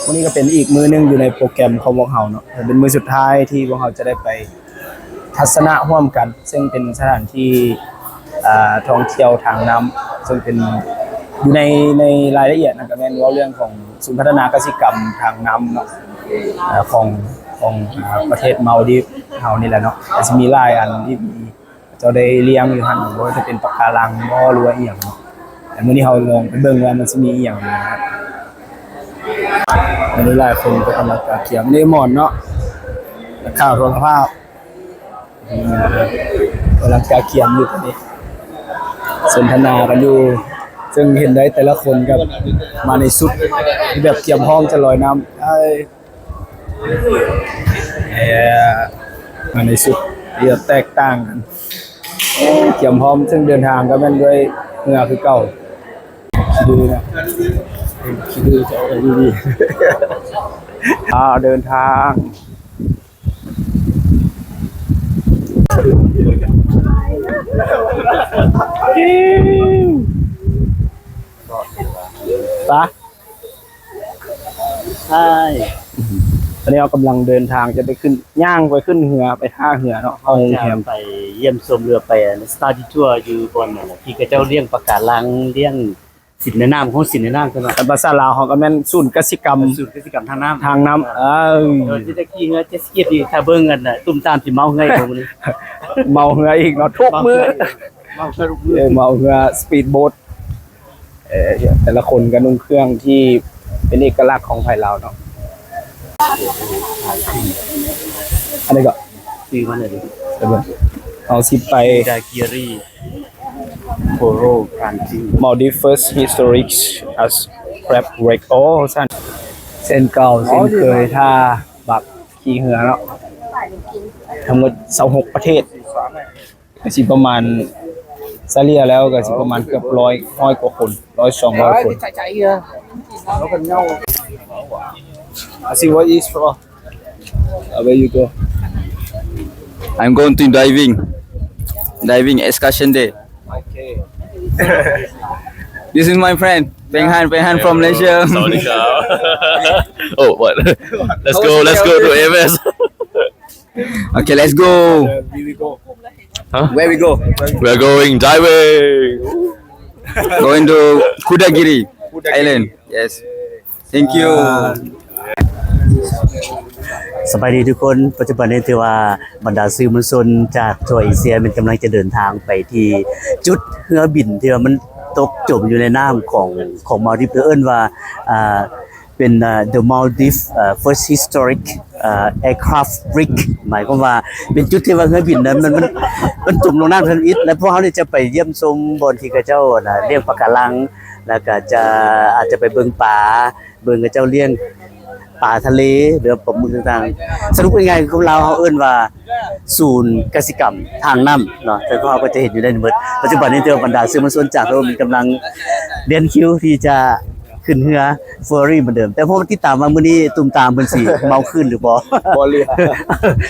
ມື້ນີ້ກໍເປັນອີກມື້ໜຶ່ງຢູ່ໃນໂປຣແກຣມຂອງພວກເຮົາເນາະ ແລະ ເປັນມື້ສຸດທ້າຍທີ່ພວກເຮົາຈະໄດ້ໄປທັດສະນະຮ່ວມກັນ ເຊິ່ງເປັນສະຖານທີ່ ເອີ ທ່ອງທ່ຽວທາງນ້ຳ ເຊິ່ງເປັນຢູ່ໃນ ໃນລາຍລະອຽດນັ້ນກໍແມ່ນເວົ້າເລື່ອງຂອງສູນພັດທະນາກະສິກຳທາງນ້ຳເນາະ ເອີ ຂອງ ຂອງ ເອີ ປະເທດມາລດີຟເຮົານີ້ແຫຼະເນາະ ກໍຊິມີຫຼາຍອັນທີ່ມີ ເຈົ້າໄດ້ລ້ຽງຢູ່ຫັ້ນ ບໍ່ວ່າຈະເປັນປະກາລັງບໍ່ ຫຼືວ່າອີ່ຫຍັງເນາະ ແຕ່ມື້ນີ້ເຮົາລອງໄປເບິ່ງວ່າມັນຊິມີອີ່ຫຍັງແດ່. ອັນນີ້ຫຼາຍຄົນກໍກຳລັງກະກຽມ ນີ້ໝອນເນາະ ນັກຂ່າວໂທລະພາບ ອືມ ກຳລັງກະກຽມຢູ່ຕອນນີ້ ສົນທະນາກັນຢູ່ ເຊິ່ງເຫັນໄດ້ແຕ່ລະຄົນກໍມາໃນຊຸດທີ່ແບບກຽມພ້ອມຈະລອຍນ້ຳ ເອີ ມາໃນຊຸດທີ່ແຕກຕ່າງກັນ ກຽມພ້ອມ ເຊິ່ງເດີນທາງກໍແມ່ນດ້ວຍເຮືອຄືເກົ່າ ຂີ້ດື້ນະ ຂີ້ດື້ຈະອອກດີໆ ອ່າ ເດີນທາງ ປະ ໃຊ່ ຕອນນີ້ເຮົາກຳລັງເດີນທາງຈະໄປຂຶ້ນ ຍ່າງໄປຂຶ້ນເຮືອ ໄປທ່າເຮືອເນາະ ເຂົ້າໂຮງແຮມ ໄປຢ້ຽມຊົມ ຫຼືວ່າໄປ study tour ຢູ່ບ່ອນນັ້ນ ທີ່ເຂົາເຈົ້າລ້ຽງປະກາລັງ ລ້ຽງສິນໃນນ້ຳ ຂອງສິນໃນນ້ຳ ຕາມພາສາລາວເຮົາກໍແມ່ນສູນກະສິກຳ ສູນກະສິກຳທາງນ້ຳ ທາງນ້ຳ ເອີ ເອີ ຊິໄດ້ຂີ່ເຮືອເຈັດສະກີນີ້ ຖ້າເບິ່ງອັນນ່າ ຕຸ້ມຕາມຊິເມົາເຮືອອີກມື້ນີ້ ເມົາເຮືອອີກເນາະ ທຸກມື້ ເມົາເຮືອທຸກມື້ ເອີ ເມົາເຮືອ ສະປີດໂບດ ເອີ ແຕ່ລະຄົນກໍນຸ່ງເຄື່ອງທີ່ເປັນເອກະລັກຂອງໄທລາວເນາະ ອັນນີ້ກໍຊື້ມາເລີຍ ເຮົາຊິໄປ Udagiri Coral Planting Maldives First Historic Arts Crab Wreck ໂອ້ ຊັ້ນ ເຊັ່ນເກົ່າເຊັ່ນເຄີຍ ຖ້າບັກຂີ່ເຮືອເນາະ ທັງໝົດຊາວຫົກປະເທດ ກໍຊິປະມານ ສະເລ່ຍແລ້ວກໍຊິປະມານເກືອບຮ້ອຍ ຮ້ອຍກວ່າຄົນ ຮ້ອຍ ສອງຮ້ອຍຄົນ. I see what is for. Uh, where you go? I'm going to diving. Diving excursion day. Okay. This is my friend, Peng Han, Peng Han from Malaysia. ສະຫວັດດີຄັບ. Oh, what? Let's go, let's go to Everest. Okay, let's go. Uh, we will go. Huh? Where we go? We are going diving. Going to Kudagiri Island. Yes. Thank you. ສະບາຍດີທຸກຄົນ. ປັດຈຸບັນນີ້ຖືວ່າບັນດາສື່ມວນຊົນຈາກທົ່ວເອເຊຍແມ່ນກຳລັງຈະເດີນທາງໄປທີ່ຈຸດເຮືອບິນທີ່ວ່າມັນຕົກຈົມຢູ່ໃນນ້ຳຂອງ ຂອງມາລດີຟ ເອີ້ນວ່າ ອ່າ ເປັນ ເອີ The Maldives ເອີ First Historic ເອີ Aircraft Wreck ໝາຍຄວາມວ່າເປັນຈຸດທີ່ວ່າເຮືອບິນນັ້ນມັນ ມັນ ມັນຕົກລົງນ້ຳທຳອິດ ແລະ ພວກເຮົານີ້ຈະໄປຢ້ຽມຊົມບ່ອນທີ່ເຂົາເຈົ້າ ອ່າ ລ້ຽງປະກາລັງ ແລ້ວກໍຈະ ອາດຈະໄປເບິ່ງປາ ເບິ່ງເຂົາເຈົ້າລ້ຽງປາທະເລ ຫຼືວ່າປາໝຶກຕ່າງໆ. ສະຫຼຸບງ່າຍໆ ຄົນລາວເຮົາເອີ້ນວ່າສູນກະສິກຳທາງນ້ຳເນາະ ແຕ່ພວກເຮົາກໍຈະເຫັນຢູ່ໃນນີ້ໝົດ. ປັດຈຸບັນນີ້ຖືວ່າບັນດາສື່ມວນຊົນຈາກທົ່ວໂລກນີ້ກຳລັງລຽນຄິວທີ່ຈະ ຂຶ້ນເຮືອເຟີຣີເໝືອນເດີມ ແຕ່ພໍມາຕິດຕາມວ່າມື້ນີ້ຕຸ້ມຕາມເພິ່ນຊິເມົາຄືນຫຼືບໍ່ ບໍ່ເຫຼືອ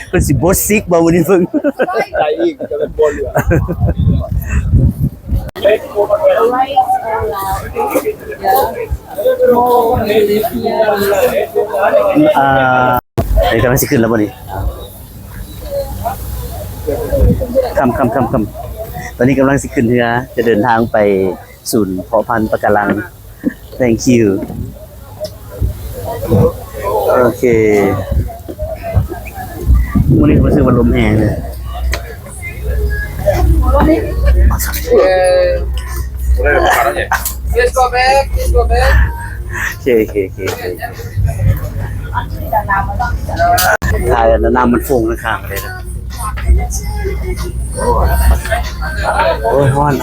ເພິ່ນຊິບົດຊິກບໍ່ມື້ນີ້ເບິ່ງ ໃຈອີກຈະເປັນບໍ່ເຫຼືອ. Rice all out. Yeah. More relief here. ອ່າ ນີ້ກຳລັງຊິຂຶ້ນແລ້ວບໍ່ນີ້? ຄ່ຳໆໆໆ ຕອນນີ້ກຳລັງຊິຂຶ້ນເຮືອ ຈະເດີນທາງໄປ ສູນເພາະພັນປະກາລັງ. Thank you. ໂອເຄ ມື້ນີ້ຮູ້ສຶກວ່າລົມແຮງເລີຍ. Let's go back, let's go back. ໂອເຄ ໂອເຄ ໂອເຄ ໂອເຄ ຖ່າຍແລ້ວນ້ຳມັນຟົງຂ້າງໆເລີຍນະ. ໂອ້ຍ ຮ້ອນ.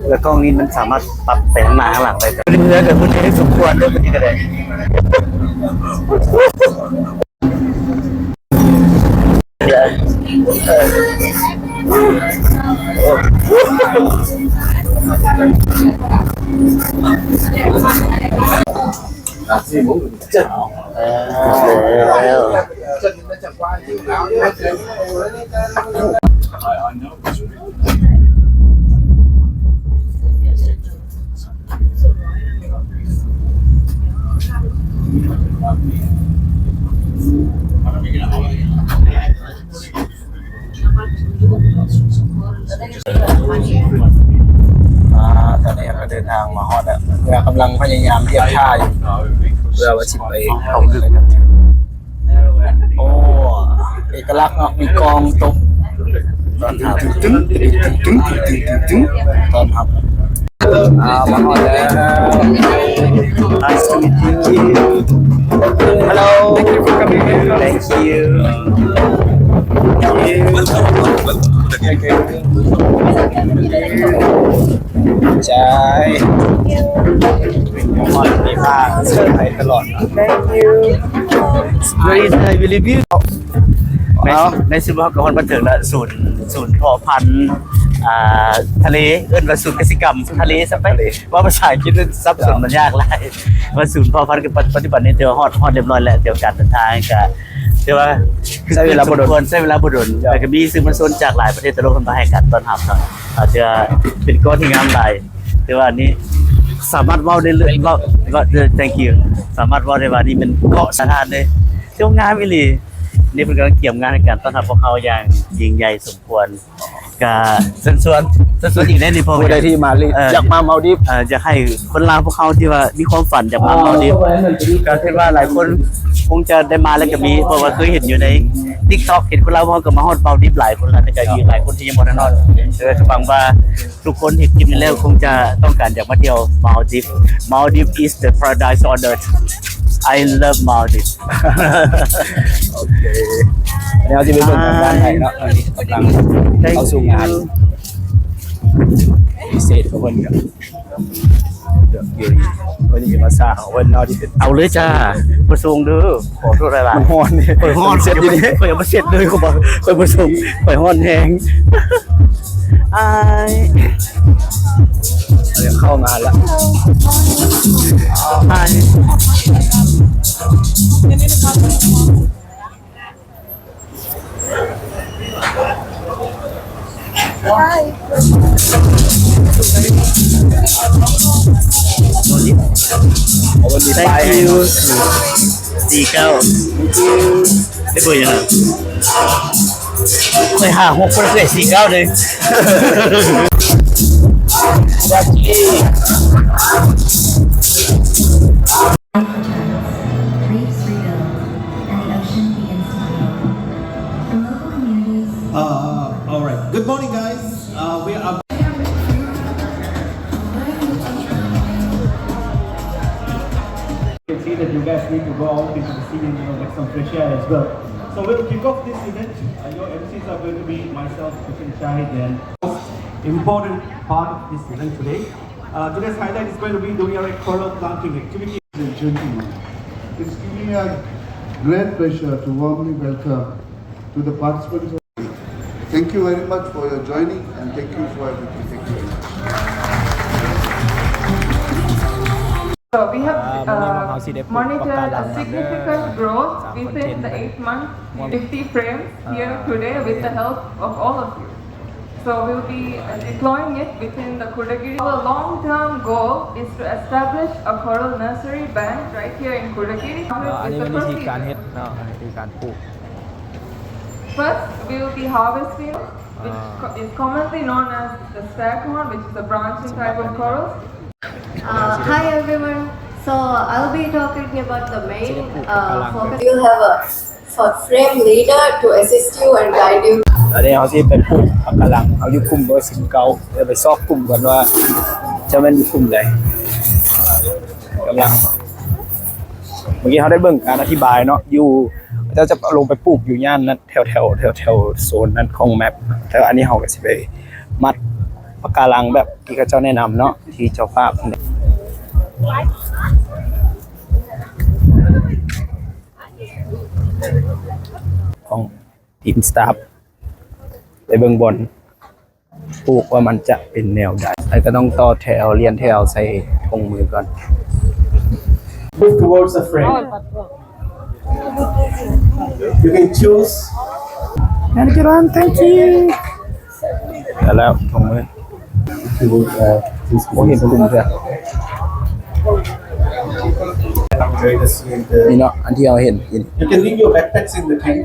ແລ້ວກ້ອງນີ້ມັນສາມາດປັບໄປທາງໜ້າທາງຫຼັງໄດ້. ເຮືອກັບເພິ່ນໃຫ້ສົມຄວນເດີ ເພິ່ນນີ້ກໍໄດ້. ທາງມາຮອດແລ້ວ ເພື່ອກຳລັງພະຍາຍາມທຽບທ່າຢູ່ ເພື່ອວ່າຊິໄປເຂົ້າເມືອງ. ໂອ້ ເອກະລັກເນາະ ມີກ້ອງຕົກ ຕ້ອນຮັບ ຕຶງ ຕຶງ ຕຶງ ຕຶງ ຕຶງ ຕຶງ ຕຶງ ຕ້ອນຮັບ. ອ່າ ມາຮອດແລ້ວ. Nice to meet you. Hello. Thank you for coming. Thank you. Thank you. ໃຈ ມາຮອດມີພາເຊີນໄປຕະຫຼອດ. Thank you. Very nice. We review. ໃນ ໃນທີ່ສຸດເຮົາກໍຮອດມາເຖິງລະ ສູນ ສູນເພາະພັນ ອ່າ ທະເລ ເອີ້ນວ່າສູນກະສິກຳທະເລຊະໄປ. ເວົ້າພາສາອັງກິດສັບສົນ ມັນຍາກຫຼາຍ. ວ່າສູນເພາະພັນ ປັດ ປັດຈຸບັນນີ້ຖືວ່າຮອດ ຮອດຮຽບຮ້ອຍແລ້ວ. ແຕ່ວ່າການເດີນທາງກະຖືວ່າໃຊ້ເວລາບໍ່ດົນ ໃຊ້ເວລາບໍ່ດົນ. ແລ້ວກະມີສື່ມວນຊົນຈາກຫຼາຍປະເທດທົ່ວໂລກເພິ່ນມາໃຫ້ການຕ້ອນຮັບເນາະ. ອາດຈະເປັນກ້ອນທີ່ງາມຫຼາຍ ແຕ່ວ່ານີ້ສາມາດເວົ້າໄດ້ເລີຍ ເວົ້າ ເວົ້າ thank you ສາມາດເວົ້າໄດ້ວ່ານີ້ແມ່ນເກາະສະຖານເດ້ ແຕ່ວ່າງາມອີ່ຫຼີ. ນີ້ເພິ່ນກຳລັງກຽມງານໃນການຕ້ອນຮັບພວກເຮົາຢ່າງຍິ່ງໃຫຍ່ສົມຄວນ. ກະເຊີນຊວນ ເຊີນຊວນອີກແນ່ນີ້ ເພາະວ່າຜູ້ໃດທີ່ມາ ເອີ ຢາກມາມາລດີບ ເອີ ຢາກໃຫ້ຄົນລາວພວກເຮົາທີ່ວ່າມີຄວາມຝັນຢາກມາມາລດີບ ກະຄິດວ່າຫຼາຍຄົນຄົງຈະໄດ້ມາແລ້ວກະມີ ເພາະວ່າເຄີຍເຫັນຢູ່ໃນ TikTok ເຫັນຄົນລາວພວກເຮົາກະມາຮອດມາລດີບຫຼາຍຄົນແລ້ວ ແຕ່ກະອີກຫຼາຍຄົນທີ່ຍັງບໍ່ທັນຮອດ. ເອີ ກະຫວັງວ່າ ທຸກຄົນເຫັນຄລິບນີ້ແລ້ວຄົງຈະຕ້ອງການຢາກມາທ່ຽວມາລດີບ. Maldives is the paradise on earth. I love Maldives. ໂອເຄ ດຽວເຮົາຊິໄປເບິ່ງທາງດ້ານໃນເນາະ ອັນນີ້ກຳລັງເຂົ້າສູ່ງານພິເສດຂອງເພິ່ນກັນ. ເລື່ອງຢູ່ນີ້ ເພິ່ນຊິມາສ້າງເອົາເພິ່ນເນາະ ທີ່ເປັນ ເອົາເລີຍຈ້າ ປະສົງເດີ. ຂໍໂທດຫຼາຍໆ ມັນຮ້ອນ ຂ້ອຍຮ້ອນ ຂ້ອຍຍັງບໍ່ເສັດເລີຍ ຂ້ອຍບໍ່ ຂ້ອຍບໍ່ສົ່ງ ຂ້ອຍຮ້ອນແຮງ. ອ້າຍ ເຂົ້າມາແລ້ວ ອ້າຍ. Thank you. ສີ່ເກົ້າ ໄດ້ເບີຫຍັງ? ຂ້ອຍຫ້າຫົກ ຂ້ອຍໄດ້ສີ່ເກົ້າເດ້. Reefs Rebuilt and the Ocean View Institute. The local communities. Uh, all right. Good morning, guys. Uh, we are. You can see that you guys need to go out into the sea and, you know, get some fresh air as well. So we'll kick off this event. Uh, your M Cs are going to be myself, Hussein Shahid, and important part of this event today. Uh, today's highlight is going to be the V R A coral planting activity. Ladies and gentlemen, it's giving me a great pleasure to warmly welcome to the participants. Thank you very much for your joining and thank you for everything. Thank you very much. So we have, uh, monitored a significant growth within the eight months, fifty frames here today with the help of all of you. So we'll be, uh, deploying it within the Kotagiri. Our long-term goal is to establish a coral nursery bank right here in Kotagiri. ອັນນີ້ເປັນວິທີການເຮັດເນາະ ວິທີການປູກ. First, we'll be harvesting, which co-, is commonly known as the staghorn, which is a branching type of coral. Uh, hi everyone. So I'll be talking about the main, uh, focus. You'll have a f-, frame leader to assist you and guide you. ຕອນນີ້ເຮົາຊິໄປປູກປະກາລັງ. ເຮົາຢູ່ກຸ່ມເບີສິບເກົ້າ ດຽວໄປຊອກກຸ່ມກ່ອນວ່າຈະແມ່ນຢູ່ກຸ່ມໃດ. ກຳລັງ ເມື່ອກີ້ເຮົາໄດ້ເບິ່ງການອະທິບາຍເນາະ ຢູ່ ເຂົາເຈົ້າຈະລົງໄປປູກຢູ່ຍ່ານນັ້ນ ແຖວໆ ແຖວໆ ໂຊນນັ້ນຂອງແມັບ. ແຕ່ວ່າອັນນີ້ເຮົາກໍຊິໄປມັດປະກາລັງແບບທີ່ເຂົາເຈົ້າແນະນຳເນາະ ທີ່ເຈົ້າພາບຂອງທີມສະຕາຟ ໄປເບິ່ງບ່ອນ ປູກວ່າມັນຈະເປັນແນວໃດ ແລ້ວກໍຕ້ອງຕໍ່ແຖວ ລຽນແຖວໃສ່ຖົງມືກ່ອນ. Move towards the frame. You can choose. And get on, thank you. ແລ້ວຖົງມື ໂອ້ ເຫັນກຸ່ມເທື່ອ ນີ້ເນາະ ອັນທີ່ເຮົາເຫັນ. You can leave your backpacks in the tent.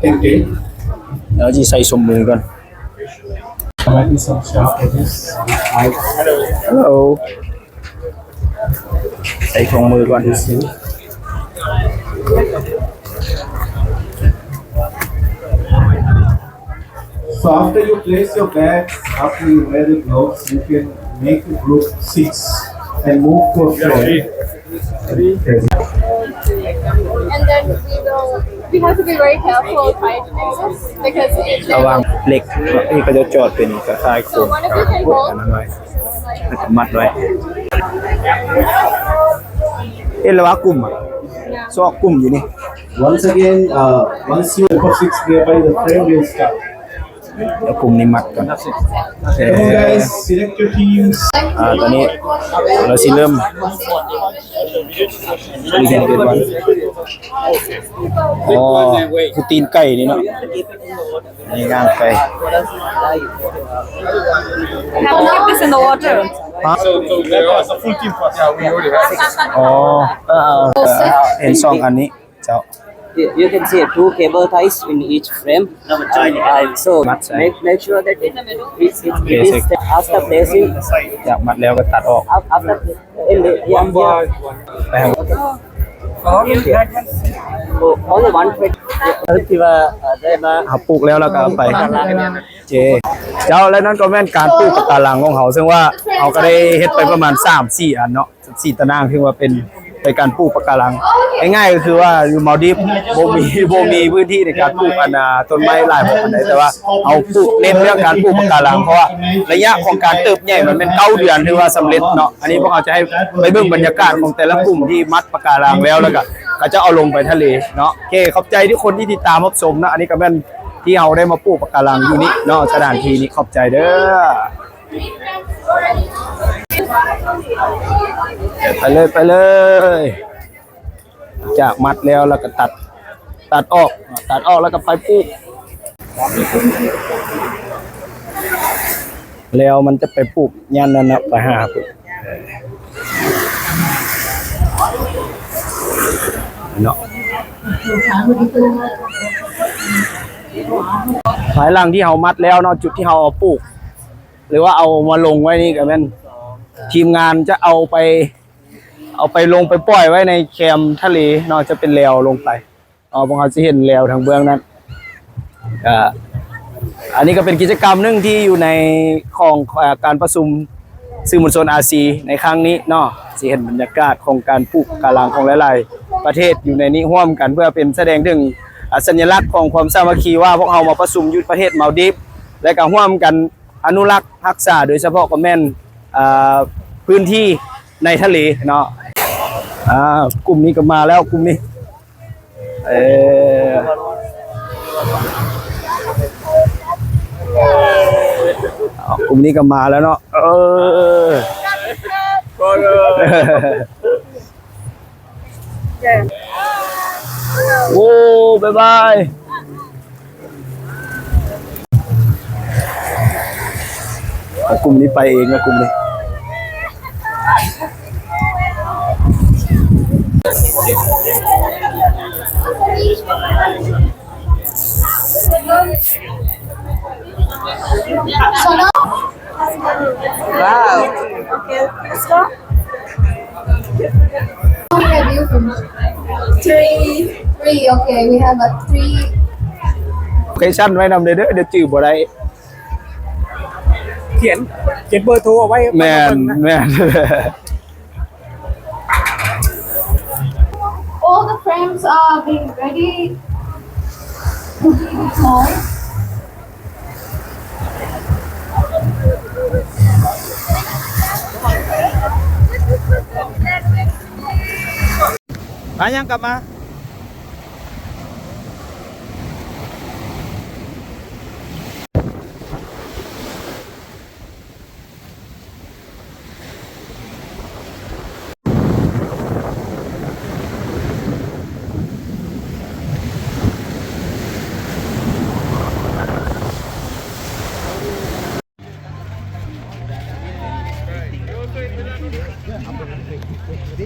ເຫັນ ເຫັນ ດຽວຊິໃສ່ຖົງມືກ່ອນ. There might be some sharp edges. Hello. ໃສ່ຖົງມືກ່ອນ. So after you place your bags, after you wear the gloves, you can make a group six and move to a friend. And then we will, we have to be very careful, right? Because it ລະວັງເຫຼັກເນາະ ທີ່ເຂົາຈະຈອດເປັນຄ້າຍໆໂຄງ so one of you can hold ອັນນັ້ນໄວ້ ມັດໄວ້. ເຫັນລະວ່າກຸ່ມອະ ຊອກກຸ່ມຢູ່ນີ້. Once again, uh, once you have six nearby, the friend will start. ແລ້ວກຸ່ມນີ້ມັດກ່ອນ. Come on, guys, select your teams. ອ່າ ຕອນນີ້ເຮົາຊິເລີ່ມ ອໍ ຄືຕີນໄກ່ນີ້ເນາະ. ນີ້ຍ່າງໄປ. Have to keep this in the water. ຮະ? So, so there was a full team for, yeah, we already have six. ອໍ ເອີ ເອີ ເອີ ເຫັນສອງອັນນີ້. ເຈົ້າ You, you can see two cable ties in each frame. Uh, so ມັດໃສ່ make, make sure that it, it, it, it is after placing. ຢາກມັດແລ້ວກໍຕັດອອກ. Af-, after, in the, yeah, yeah. ໄປຫາ Okay. Oh, only one thread. ທີ່ວ່າ ເອີ ໄດ້ມາ ເຮົາປູກແລ້ວ ແລ້ວກໍເອົາໄປ. ໂອເຄ ເຈົ້າ ແລະນັ້ນກໍແມ່ນການປູກປະກາລັງຂອງເຮົາ ເຊິ່ງວ່າເຮົາກໍໄດ້ເຮັດໄປປະມານສາມສີ່ອັນເນາະ. ສິບສີ່ຕາໜ່າງ ຖືວ່າເປັນ ເປັນການປູກປະກາລັງ. ງ່າຍໆກໍຄືວ່າຢູ່ມາລດີບບໍ່ມີ ບໍ່ມີພື້ນທີ່ໃນການປູກອັນ ອາ ຕົ້ນໄມ້ຫຼາຍພໍປານໃດ, ແຕ່ວ່າເຮົາປູກ ເນັ້ນເລື່ອງການປູກປະກາລັງ ເພາະວ່າໄລຍະຂອງການເຕີບໃຫຍ່ມັນແມ່ນເກົ້າເດືອນ ຖືວ່າສຳເລັດເນາະ. ອັນນີ້ພວກເຮົາຈະໃຫ້ໄປເບິ່ງບັນຍາກາດຂອງແຕ່ລະກຸ່ມທີ່ມັດປະກາລັງແລ້ວ ແລ້ວກໍເຂົາຈະເອົາລົງໄປທະເລເນາະ. ໂອເຄ ຂອບໃຈທຸກຄົນທີ່ຕິດຕາມຮັບຊົມເນາະ. ອັນນີ້ກໍແມ່ນທີ່ເຮົາໄດ້ມາປູກປະກາລັງຢູ່ນີ້ເນາະ ສະຖານທີ່ນີ້. ຂອບໃຈເດີ້. ໄປເລີຍ ໄປເລີຍ. ຈາກມັດແລ້ວ ແລ້ວກໍຕັດ ຕັດອອກ ຕັດອອກແລ້ວກໍໄປປູກ ແລ້ວມັນຈະໄປປູກຍ່ານນັ້ນນະ ໄປຫາປູກເນາະ. ພາຍຫຼັງທີ່ເຮົາມັດແລ້ວເນາະ ຈຸດທີ່ເຮົາເອົາປູກ ຫຼືວ່າເອົາມາລົງໄວ້ນີ້ ກໍແມ່ນທີມງານຈະເອົາໄປ ເອົາໄປລົງໄປປ່ອຍໄວ້ໃນແຄມທະເລເນາະ ຈະເປັນແລວລົງໄປເນາະ. ພວກເຮົາຈະເຫັນແລວທາງເບື້ອງນັ້ນ. ກະ ອັນນີ້ກໍເປັນກິດຈະກຳໜຶ່ງທີ່ຢູ່ໃນຂອງ ເອີ ການປະຊຸມສື່ມວນຊົນອາຊີໃນຄັ້ງນີ້ເນາະ. ຊິເຫັນບັນຍາກາດຂອງການປູກປະກາລັງຂອງຫຼາຍໆປະເທດຢູ່ໃນນີ້ຮ່ວມກັນ ເພື່ອເປັນສະແດງເຖິງ ອາ ສັນຍະລັກຂອງຄວາມສາມັກຄີວ່າພວກເຮົາມາປະຊຸມຢູ່ປະເທດມາລດີບ ແລະກະຮ່ວມກັນ ອະນຸລັກຮັກສາ ໂດຍສະເພາະກໍແມ່ນ ເອີ ພື້ນທີ່ໃນທະເລເນາະ. ອ່າ ກຸ່ມນີ້ກໍມາແລ້ວ ກຸ່ມນີ້ ເອີ ກຸ່ມນີ້ກໍມາແລ້ວເນາະ. ເອີ ໂອ້ ບາຍບາຍ. ເອົາກຸ່ມນີ້ໄປເອງເນາະ ກຸ່ມນີ້. Wow. Okay, let's go. Three. Three, okay, we have a three. ໂລເຄຊັນໄວ້ນຳເດີ ດຽວຈື່ບໍ່ໄດ້. ຂຽນ ຂຽນເບີໂທເອົາໄວ້. ແມ່ນ ແມ່ນ. All the frames are being ready to be deployed. ມາຍັງກັບມາ. ເ